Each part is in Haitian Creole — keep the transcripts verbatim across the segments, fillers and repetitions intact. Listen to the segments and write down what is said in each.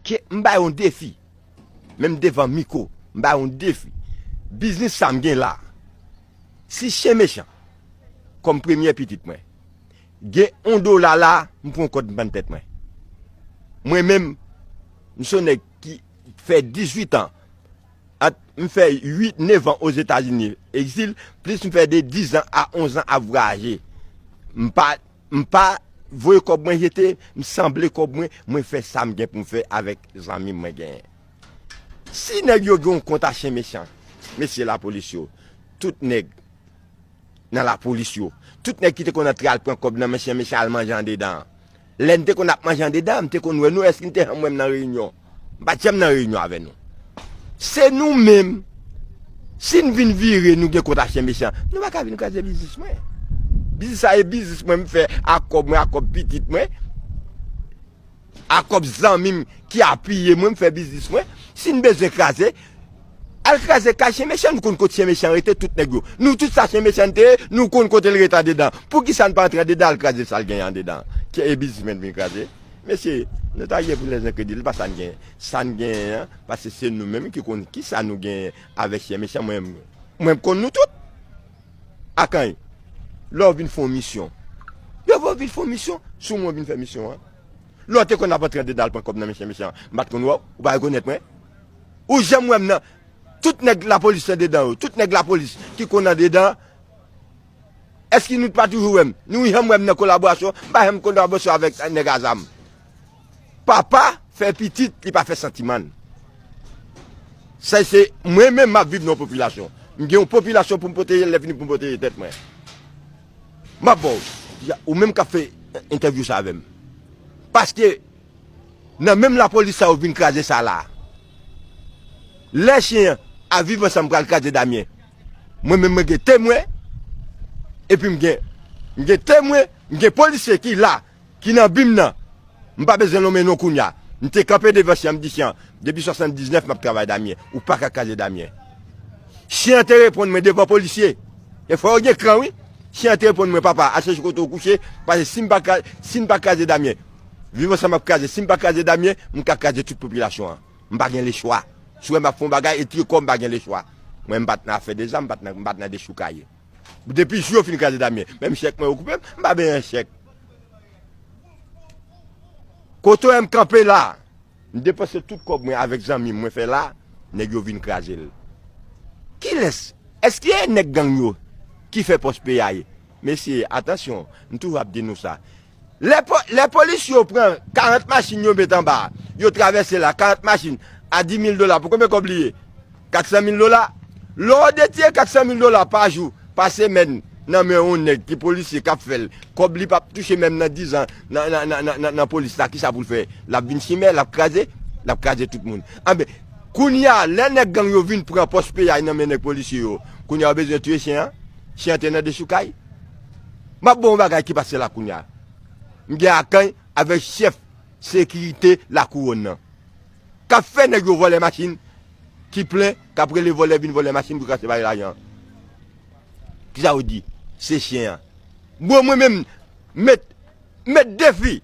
Ke m ba yo yon defi. Menm devan mikwo, m ba yo yon defi. Biznis sa m gen la. Si Chen Mechan, kòm premye pitit mwen, gen yon dola la, m pran yon kòd m pann tèt mwen. Mwen menm, m se yon nèg ki fè dizuit an, ant m fè uit, nèf an Ozetazini, egzil, plis m fè de diz an a onz an ap vwayaje. M pa, m pa voye kòb mwen jete, m sanble kòb mwen, mwen fè sa m gen pou m fè avèk zanmi m mwen genyen. Si nèg yo gen yon kont a Chen Mechan, mesye lapolis yo, tout nèg nan lapolis yo, tout nèg ki te konn antre al pran kòb nan men Chen Mechan al manje andedan an. Lè n te konn ap manje andedan an, m te konn wè nou, èske n te janm wè m nan reyinyon? M pa t janm nan reyinyon avè nou. Se nou menm, si n vin vire, nou gen kont a Chen Mechan, nou pa ka vin kraze biznis mwen. Biznis sa e biznis mwen m fè ak kòb mwen, ak kòb pitit mwen, ak kòb zanmi m ki apiye mwen, m fè biznis mwen. Si n bezwen kraze, al kraze kay Chen Mechan, nou konn kot Chen Mechan rete, tout nèg yo. Nou tout sa Chen Mechan te ye, nou konn kote l rete andedan. Poukisa n pa antre andedan, al kraze sa l genyen andedan? Ki e biznis mwen vin kraze? Mesye, nou ta ye pou lèzenkredi, l pa sa n genyen. Sa n genyen an, paske se nou menm ki konn kisa nou genyen avèk Chen Mechan. Mwen, mwen m konn nou tout. Akanj, lè w vin fè yon misyon, yo fè w vin fè yon misyon, sou mwen w vin fè misyon an. Lè w te konn ap antre andedan al pran kòb nan men Chen Mechan, m pa t konn wè w, ou pa rekonèt mwen. Ou janm wè m nan, tout nèg lapolis andedan yo, tout nèg lapolis ki konn andedan, èske nou pa toujou wè m? Nou janm wè m nan kolaborasyon, m pa janm kolaborasyon avèk nèg a zam. Papa fè pitit, li pa fè santimann. Sa se mwen menm m ap viv nan yon popilasyon. M gen yon popilasyon pou m pwoteje, lè fini pou m pwoteje tèt mwen. M ap ba w, ou menm k ap fè entèvyou sa avè m. Paske nan menm lapolis sa yo vin kraze sa la. Lè chen an a Viv Ansanm pral kraze Damyen, mwen menm mwen gen temwen, epi m gen, m gen temwen, m gen polisye ki la, ki nan bi m nan. M pa bezwen nonmen non kounye a. M te kanpe devan chen an, m di chen an, depi swasanndiznèf m ap travay Damyen, ou pa ka kraze Damyen. Chen an te reponn mwen devan polisye. E fò yo gen kran wi. Chen an te reponn mwen, papa, al chèche kote w kouche, paske si m pa kra-, si n pa kraze Damyen, Viv Ansanm ap kraze. Si m pa kraze Damyen, m ka kraze tout popilasyon an. M pa gen lechwa. Si w wè m ap fè yon bagay, e tire kò m, m pa gen lechwa. Mwen, m pa t nan afè de zam, m pa t nan, m pa t nan dechoukaye. Depi jou yo fin kraze Damyen, menm chèk mwen yo koupe m, m pa bezwen chèk. Kote w wè m kanpe la, m depanse tout kòb mwen avèk zanmi m mwen fè la, nèg yo vin kraze l. Kilès? Èske e nèg gang yo ki fè pòs peyi a ye? Mesye, atansyon, m toujou ap di nou sa. Lè po-, lè polis yo pran karant machin yo met anba, yo travèse la, karant machin a di mil dola, pou konbyen kòb li ye? Kat san mil dola. Lè w detire kat san mil dola pa jou, pa semèn, nan men yon nèg ki polisye k ap fè l, kòb li p ap touche menm nan diz an nan, nan, nan, nan, nan, nan polis la, kisa pou l fè? L ap vin chimè, l ap kraze, l ap kraze tout moun. Anben, kounye a, lè nèg gang yo vin pran pòs peyi a nan men nèg polisye yo, kounye a yo bezwen touye chen an? Chen an te nan dechoukay? M ap ba w yon bagay ki pase la kounye a. M gen akanj avèk chèf sekirite lakouwòn nan, k ap fè nèg yo vòlè machin ki plen, k ap rele vòlè vin vòlè machin pou kase bay lajan. Kisa yo di? Se chen an. Bon, mwen menm, met, met defi.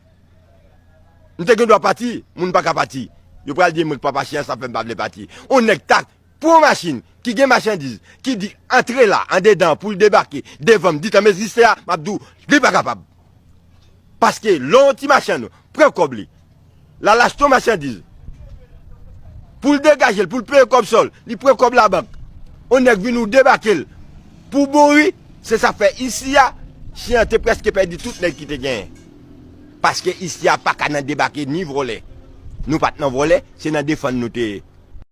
M te gen dwa pati, moun pa ka pati. Yo pral di mwen k papa chen an, sa fè m pa vle pati. On nèg ta pran yon machin ki gen machandiz, ki di antre la, andedan, pou l debake devan m, di tan m egziste a, m ap di w, li pa kapab. Paske lè yon ti machann pran kòb li, l al achte yon machandiz, pou l degaje l, pou l peye kòb sòl, li pran kòb labank. On nèg vin ou debake l pou bouri, se sa k fè isi a, chen an te prèske pèdi tout nèg ki te genyen. Paske isi a pa ka nan debake ni vòlè. Nou pa t nan vòlè, se nan defann nou te ye.